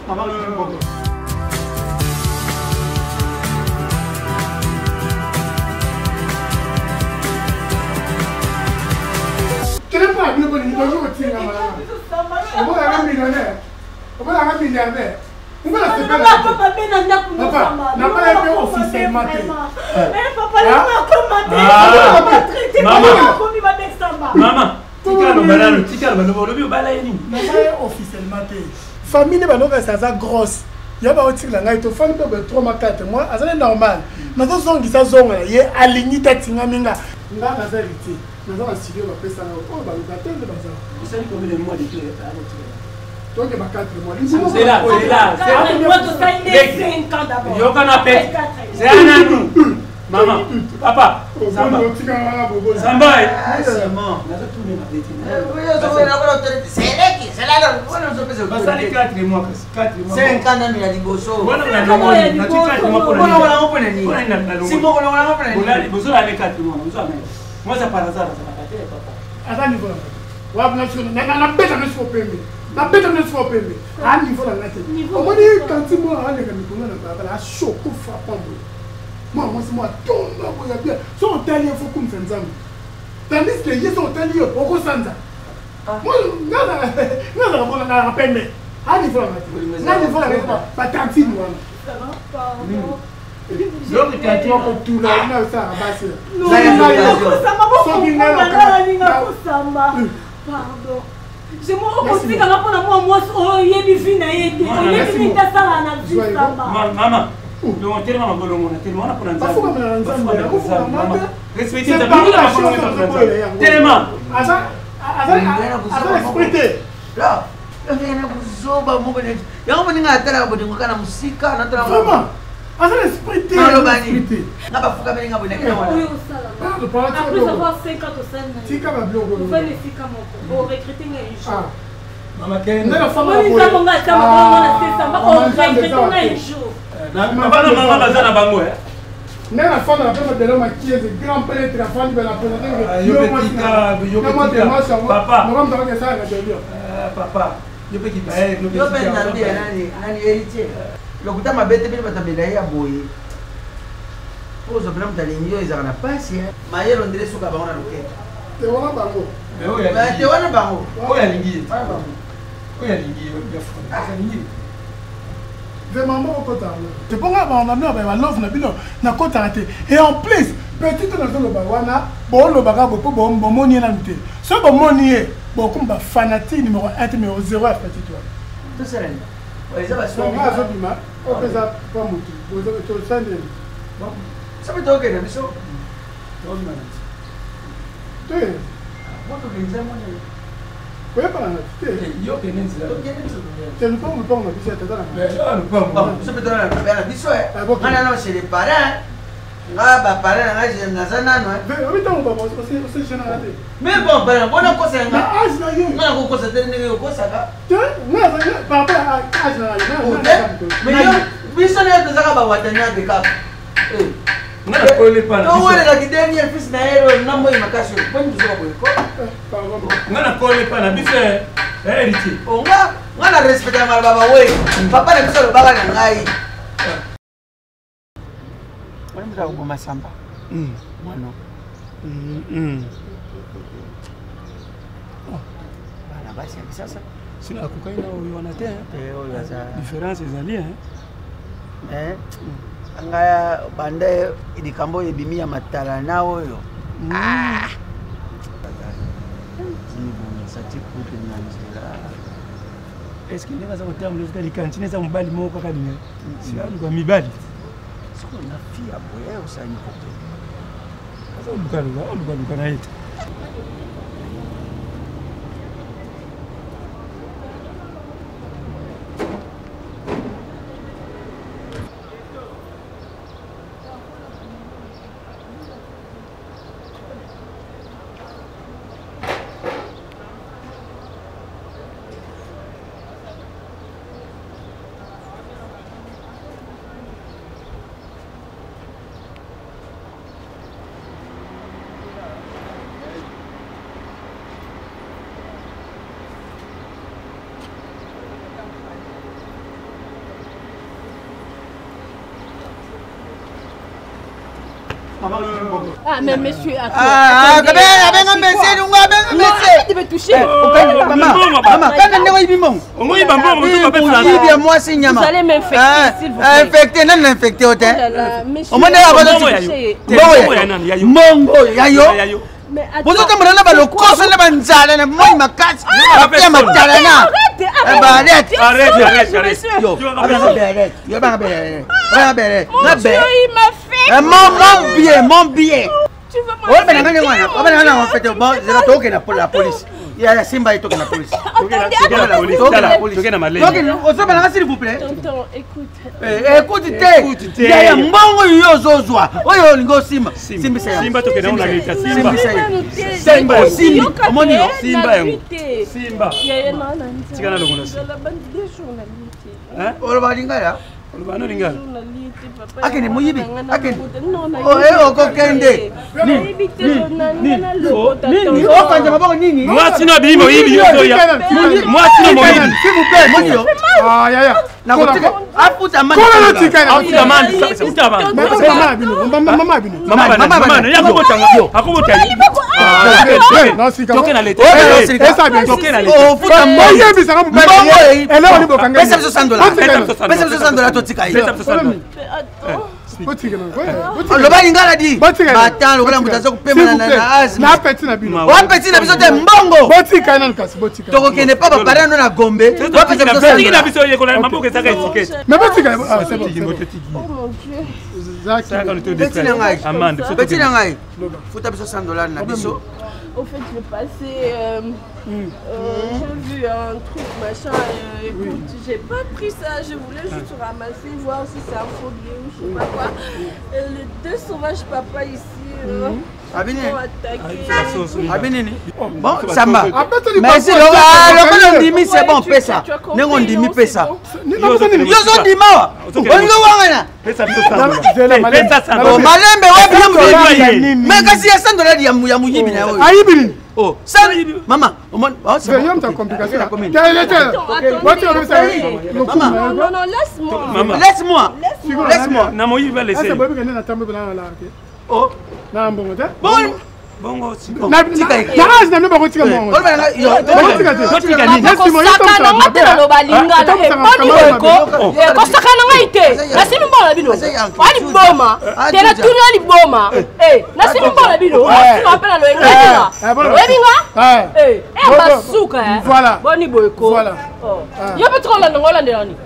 Mama mbongo. Telefone bino bolingi bolingi kotinga malanga. Omonaka millionnaire, omonaka milliardaire. Papa, n'a pas officiellement te. Mama, tika loba nanu, tika loba nanu, olobi obala ye nini? Naza officiellement te. Famille ne banokasi aza grosse. Ya baotikela ngai tofandi mpe boye 3 ma 4 mois azali normal. Nazozongisa zonga na ye alingi te atingami nga. Nga naza héritier. Naza na studio bapesa nga oyo baluka te nde baza. Osali combien de mois depuis akotikela? Toke ba 4 mois. Zela, zela, zela. Yoka na pe. Zela nanu. Mama, papa, Samba. Samba. Simon. Basali 4 mois kasi 4 mois. 5 ans nanu ya liboso. Wana na longoli, na ti 4 mois pona. Bolongola ngo pona nini? Simon kolongola ngo pona nini? Bozola ne 4 mois, bozola ne. Moi ça par hasard, ça va te papa. Aza niveau na wapi na siko nabeta na siko pembe nabeta na siko pembe a niveau na ngai te omoni kanti mwana aleka mikolo na balabala ashoko frappant boye mwana mwasi mwa atonda boye ya bien soki otali ye fo kumisa nzambe tandis que ye soki otali ye okosanza nga nazalaka bona nalaka pembe a niveau na ngai te nga niveau na ngai batantine wana Donc tantine okotula na osalaka basi soki ngai pardon okotikanga mpona mwa mwasi oyo oyebi vi na ye te oyebi nini tasala na vi samba mama donc telema mabolongo na telema wana mpona nzambe telema aza esprit te buzoba moko yango moninga atalaka bolingo kaka na mosika natalaka aza na esprit te naloba nini nga bafukameli nga boye nakenda wana tika babiloko bana mama baza na bango nde nafanda na pesa delo makieze grand prêtre afandi bela présente papa yo mpe kibaye yo mpe nani nani nani héritier lokuta mabe te bino bato ya milayi ya boye mpo ozwa mpena moto alingi yo ezalaka na mpasi mayele ondire suka bango na loketo te wana bango te wana bango oyo alingi ye oyo alingi ye alingi vraiment moko kota yango te mpo ngai bango na bino balove na bino nakotaka te et en plus petit to nazoloba wana bolobaka bo mpo bomoni ye nanu te soki bomoni ye bokomi bafanatique numéro 1 te numéro 0 ya petit wana tosala azobima oyo mpe eza pa motu tosali soki tokende biso te koyebana na te te lupango lupango na biso ya tata na biso mpe tona na biso nga nano chez les parents nga baparent na ngai naza nano obi ntango osegenaka te mais bon parent bona kosa nga age na yo nga nakokosa te ndenge okosaka te nga par rapport à age na ngai biso na yo tozaka bawatanabe kaka nga nakoli epa na biso towelelaki dernier fils na ye na moi makasi oyo boni biso baboye ko nga nakoli epa na biso héritier onga nga na respectaka maloba bawe papa na biso alobaka na ngai wana moto akoboma samba mwana bana basi ya kisasa sino akokaki na oyo wana te différence ezali eh, ngai banda likambo oyo ebimi ya matalana oyo mm. ah! mibongisa ti kutu na nzela estce ndenge aza kotambola ezota likantine eza mobali moko kaka linga aluka mibali sikoyo na fi ya boye osala nikote aza olukaluka olukaluka na ye te Ah, mais monsieur, attends. Ah, attendez, abenga monsieur, lunga abenga monsieur. Arrête de me toucher. Mama, mama, kaka ndenge oyibi mbongo. Oyiba mbongo, moto bapesa. Oyibi ya mwasi nyama. Vous allez m'infecter, s'il vous plaît. Infecter, nani na infecter yo te? Omoni mbongo ya yo. Mbongo ya yo. Bozotambola na balokoso na banzala na moi makasi. Bapia matalana. Arrête. Arrête, arrête, arrête. Yo, arrête. Yo, arrête. Arrête. Mon Dieu, il m'a fait. Mon billet, mon billet. Tu veux m'infecter. Bon, la police. Ya Simba etoke na police. Ozobelanga s'il vous plaît. Tonton, écoute. Écoute te. Ya mbongo yo ozozwa. Oyo olingi osimba. Simbisa yango. Simba tokende na leta simba. Simba simba. Omoni yo simba yango. Simba. Tika na longola. Hein? Oloba lingala. Oloba no lingala. Akende moyibi. Akende. Okokende. Nini? Okanja maboko nini? Mwasi no abimi moyibi yo ya. Mwasi no moyibi. S'il vous plaît. Moni yo. Ah ya ya. Nakotika. Afuta amande. Kola tika. Afuta amande. Afuta amande. Mama bino. Mama bino. Mama bana. Mama ya kobotanga. Akobota. Non sika. Toke na leta. Toke na leta. Ofuta mbongo. Oyebisaka mobali. Eloko ni bokanga. Pesa biso 100 dollars. Pesa biso 100 dollars totika ye. Pesa biso 100 dollars. Loba lingala di batan lokola moto aza kopema na asthme na peti na bino wa peti na biso te mbongo botika nanu kasi botika tokokende pa bapare no na gombe wapesa biso na biso yekola maboko ezaka étiquette mais botika ah c'est bon peti na ngai peti na ngai futa biso 100 dollars na biso. Au fait, je passais, j'ai vu un truc, machin, écoute, oui. J'ai pas pris ça, je voulais juste ramasser, voir si c'est un faux billet ou je sais pas quoi. Et les deux sauvages papas ici m'ont attaqué. Abinini. Bon, Samba. Merci, lokola ondimi, c'est bon, pesa. Ndenge ondimi, pesa. Yo ozondima wa. Olingi owangana. Malembe wapi ya moyibi. Mais kasi ya 100 dollars ya moyibi na oyo. Ayibi nini? Oh, mama, omoni, oh, c'est bon. Yom complication. Mama. Non, non, laisse-moi. Laisse-moi. Laisse-moi. Na moyibi ba laisser. Asa bobi kende na tambo na la te. Oh. Na mbongo te. Bon. Bongo na age na bino bakotika mbongo kosaka na nga te naloba lingala eboni boyeko kosaka na ngai te nasimi mbongo na bino oa liboma te natuni oa liboma nasimi mbongo na bino osima mpe na loyengainga oyebi nga e basuka boni boyeko yo mpe tika olanda ngo olandela nini.